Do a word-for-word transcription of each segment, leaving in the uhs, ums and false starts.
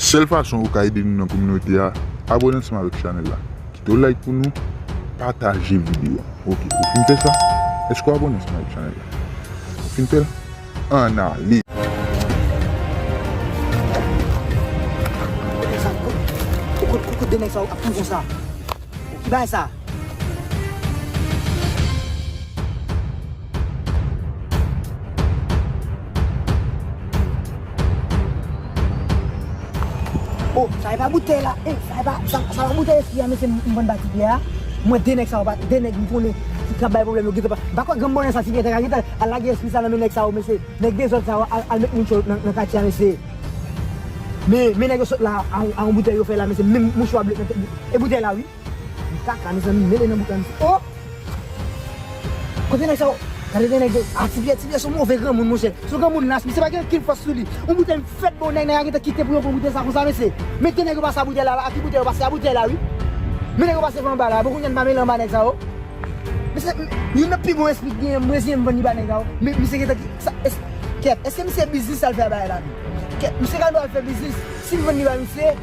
Sèl fason ou ka ede nou nan kominote a, abòne ansanm avèk chanèl la. Kite yon like pou nou, pataje videyo a. Ok, ou fin fè sa? Èske w abòne ansanm avèk chanèl la? Ou fin fè l? Ann ale! Kote sa? Kote, kote, kote de nèg sa yo ap pran konsa? Ki bagay sa? Oh, sa e pa boutèy la. Eh, sa e pa, sa, sa pa boutèy espri a, mesye, m, m konn ba Ti Pyè a. Mwen, de nèg sa yo pa, de nèg m konnen ki, k ap bay pwoblèm yo, gentan pa, m pa kwè granm bonè sa Ti Pyè te ka gentan al lage espri sa nan men nèg sa yo, mesye. Nèg dezòd sa yo al, al met moun cho nan, nan katye a, mesye. Men, men nèg yo sot la, a, a yon boutèy yo fè la, mesye, menm mouchwa ble nan tèt. E boutèy la, wi. Kaka, mezanmi, mele nan bout la, mesye. Oh! Kote nèg sa yo? Gade de nèg yo. Ah, Ti Pyè, Ti Pyè se yon move granmoun, monchè. Se yon granmoun las, misye pa gen okenn fòs sou li. Yon boutèy fèt ba yon nèg, nèg la gentan kite pou yo pran boutèy sa konsa, mesye. Men de nèg yo pase a boutèy la, a ki boutèy yo pase a boutèy la, wi. Men nèg yo pase fè anba la, bon, kounye a n pa mele anba nèg sa yo. Mesye, youn nan pi bon espri ki genyen, mwen, se m vann li ba nèg sa yo. Men, misye gentan ki, sa, es-, kèt, èske misye biznis sa l fè a bagay la, menm? Kèt, misye ka dwe al fè biznis. Si m vann li ba misye,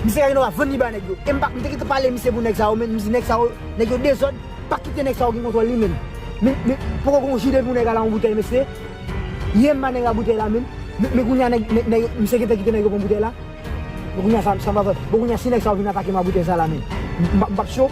misye ka gen dwa vann li ba nèg yo. E m pa, m te gentan pale misye pou nèg sa yo, men m di nèg sa yo, nèg yo dezòd, pa kite nèg sa yo gen kontwòl li menm. Men, men, poko gon jou depi yon nèg al a yon boutèy, mesye. Yè m ba nèg la boutèy la menm. Men, men kounye a nèg, nèg, nèg, misye gentan kite nèg yo pran boutèy la. Bon, kounye a sa, sa m pa fè. Bon, kounye a si nèg sa yo vin atake m a boutèy sa la menm. M, m, m p ap cho.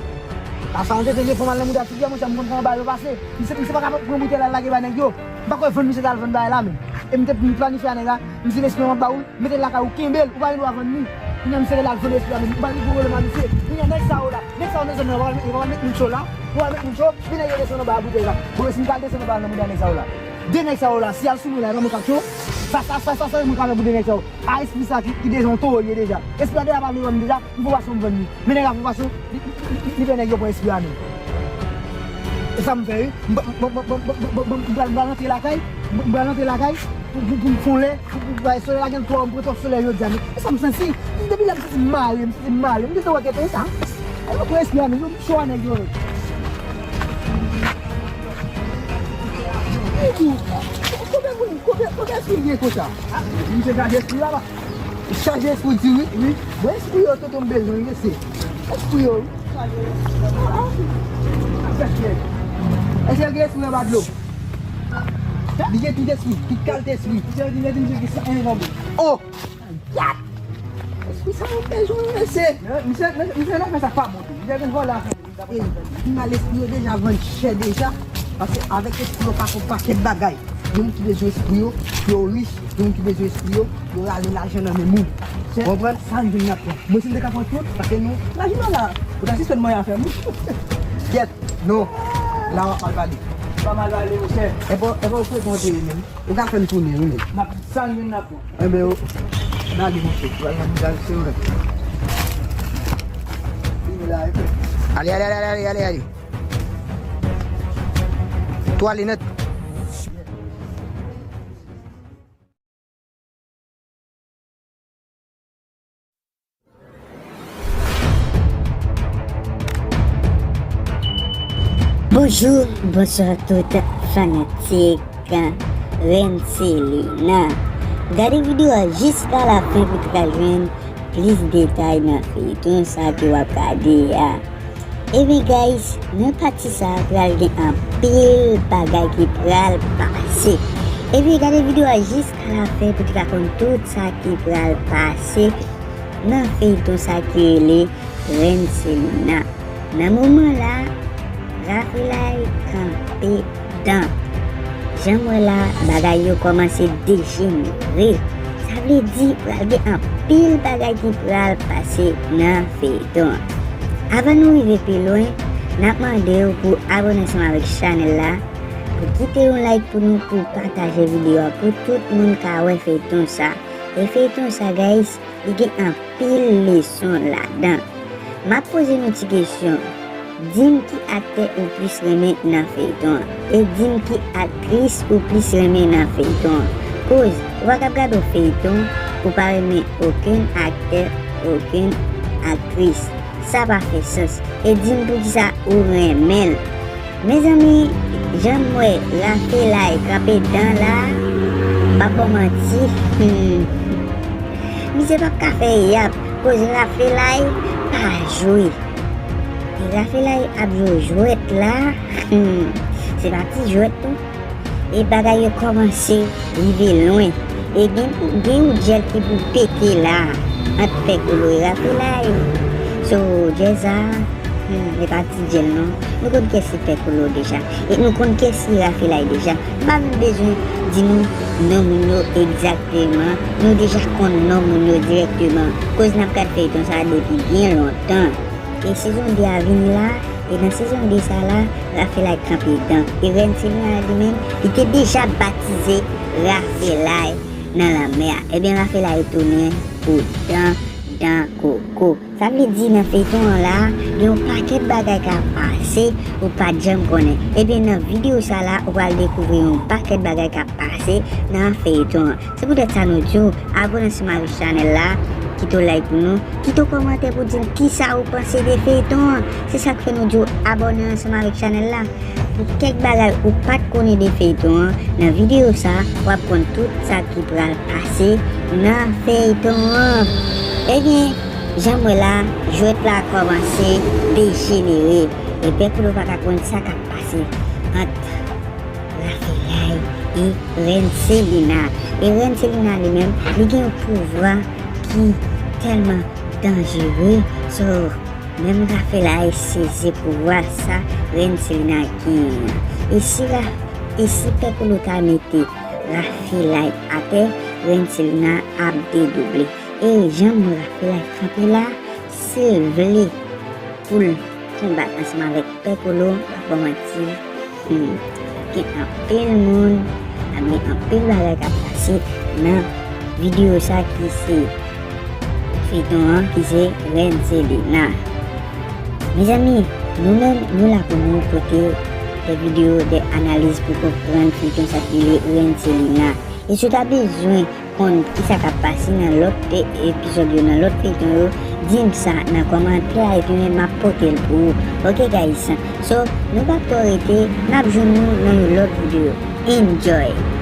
Asa yon tete telefòn al nan mouda Ti Pyè, monchè, m konn kòman bagay yo pase. Misye, misye pa ka pran boutèy la lage ba nèg yo. M pa kwè vann misye t al vann bagay la menm. E m te, m planifye a nèg la. M di, "Espri an ba ou l, mete l lakay ou, kenbe l, ou pa gen dwa vann li." Kounye a misye rele al vann espri a, men m pa gen pwoblèm a misye. Kounye a nèg sa yo la, nèg sa yo nan zòn nan, yo pa met, yo pa met moun cho la, yo pa met moun cho, men nèg yo desann anba a boutèy la. Bon, si m pral desann anba nan mouda nèg sa yo la. De nèg sa yo la, si y al sou mwen la, e pa mwen k ap cho. Sa, sa, sa, sa, sa, mwen ka fè pou de nèg sa yo. A espri sa ki, ki deja yon towo l ye deja. Espri a deja pa vle vann deja, m fè fason m vann li. Men nèg la fè fason, li, li, li, li fè nèg yo pran espri a menm. E sa m fè wi. M, m, m pral, m pral rantre lakay, m, m pral rantre lakay, pou, pou, pou m fè yon lè, pou, pou, pou solèy la gen twò, m pran twòp solèy jodi a, men. E sa m santi, depi lè m santi m mare, m santi m mare, m gentan wè kèt sa. Al mwen pran espri a menm, yo, m cho a nèg yo menm. Konbyen moun, konbyen, konbyen espri gen konsa? Misye chaje espri la, pa. Chaje espri di wi. Wi. Bon, espri yo, tonton, m bezwen, mesye. Espri yo, wi. Èske l gen espri anba dlo? Li gen tout espri, tout kalite espri. Misye di, misye di, misye gen san, en, en, en. Oh! Gad! Espri sa yo bezwen, mesye. Misye, misye, misye nan fè sa k pa bon tou. Misye vin vòlè afè. Ey, mal espri yo deja vann chè deja. Paske avèk espri yo pa fè pakèt bagay. Gen moun ki bezwen espri yo, pou yo rich. Gen moun ki bezwen espri yo, pou yo rale lajan nan men moun. Ou konprann? Sa n vin n ap pran. Mwen si m te ka pran tout, paske nou, imajine w la, ou ta sispann manyen afè m. Kyèt, non. La w ap mal pale. Pa mal pale, monchè. Epa, epa ou frekan te ye menm. Ou ka fè m tounen, wi, men. N ap, sa n vin n ap pran. Enben, ou, n ale, monchè. Ou al nan mouda, se vre. Vini la, epa. Ale, ale, ale, ale, ale, ale. Tou ale nèt. Bonjou, bonswa tout fanatik Rèn Selina. Gade videyo a jiska lafen pou w ta ka jwenn plis detay nan feyton sa ke w ap gade a. Ebyen guys, nan pati sa a pral gen anpil bagay ki pral pase. Ebyen gade videyo a jiska lafen pou w ta ka konn tout sa ki pral pase nan feyton sa ki rele Rèn Selina. Nan moman la, Rafelay kanpe dan. Jan m wè la, bagay yo kòmanse dejenere. Sa vle di pral gen anpil bagay ki pral pase nan feyton an. Avan nou rive pi lwen, n ap mande w pou abòne ansanm avèk chanèl la, pou kite yon like pou nou, pou pataje videyo a, pou tout moun ka wè feyton sa. E feyton sa, guys, li gen anpil leson ladan. M ap poze nou ti kesyon. Di m ki aktè ou plis renmen nan feyton an. E di m ki aktris ou plis renmen nan feyton an. Koz, ou pa kab gade yon feyton, ou pa renmen okenn aktè, okenn aktris. Sa pa fè sans. E di m poukisa ou renmen l. Mezanmi, jan m wè Rafelay kanpe dan la, m p ap ba w manti. Hmm. Misye p ap ka fè yap, koz Rafelay pa jwe. E Rafelay ap jwe jwèt la, hmm, se pa ti jwèt non. E bagay yo kòmanse rive lwen. E gen pou, gen yon djèl ki pou pete la ant Pè Kolo e Rafelay. So, djèl sa, hmm, e pa ti djèl non. Nou konn kiyès ki Pè Kolo deja. E nou konn kiyès ki Rafelay deja. M pa menm bezwen di nou non moun yo egzakteman. Nou deja konn non moun yo dirèkteman. Koz n ap gad feyton sa depi byen lontan. E sezon de a vini la, e nan sezon de sa la, Rafelay kanpe dan. E Rèn Selina li menm, li te deja batize Rafelay nan lanmè a. Ebyen, Rafelay tounen pou dan, dan koko. Sa vle di nan feyton an la, gen yon pakèt bagay k ap pase ou pa t janm konnen. Ebyen, nan videyo sa la, ou pral dekouvri yon pakèt bagay k ap pase nan feyton an. Se poutèt sa nou di w, abòne ansanm avèk chanèl la, kite w like pou nou, kite w kòmantè pou di n kisa ou panse de feyton an. Se sa k fè nou di w abòne ansanm avèk chanèl la. Pou kèk bagay ou pa t konnen de feyton an, nan videyo sa, w ap konn tout sa ki pral pase nan feyton an. Ebyen, jan m wè la, jwèt la kòmanse dejenere. E Pè Kolo pa ka konn sa k ap pase ant Rafelay e Rèn Selina. E Rèn Selina li menm, li gen yon pouvwa ki tèlman danjere. So, menm Rafelay sezi pouvwa sa Rèn Selina genyen an. E si Ra-, e si Pè Kolo ta mete Rafelay atè, Rèn Selina ap dedouble. E jan Rafelay kanpe la, se vle pou l konbat ansanm avèk Pè Kolo, m pa ba w manti. Hmm. Gen anpil moun, ap gen anpil bagay k ap pase nan videyo sa ki se feyton an, ki se Rèn Selina. Mezanmi, nou menm, nou la pou nou pote de videyo, de analiz pou konprann feyton sa ki rele Rèn Selina. E si w ta bezwen konn kisa k ap pase nan lòt e-, epizòd yo, nan lòt feyton yo, di m sa nan kòmantè a, epi mwen m ap pote l pou ou. Oke, guys? So, nou p ap twò rete, n ap jwenn nou nan yon lòt videyo. Enjoy!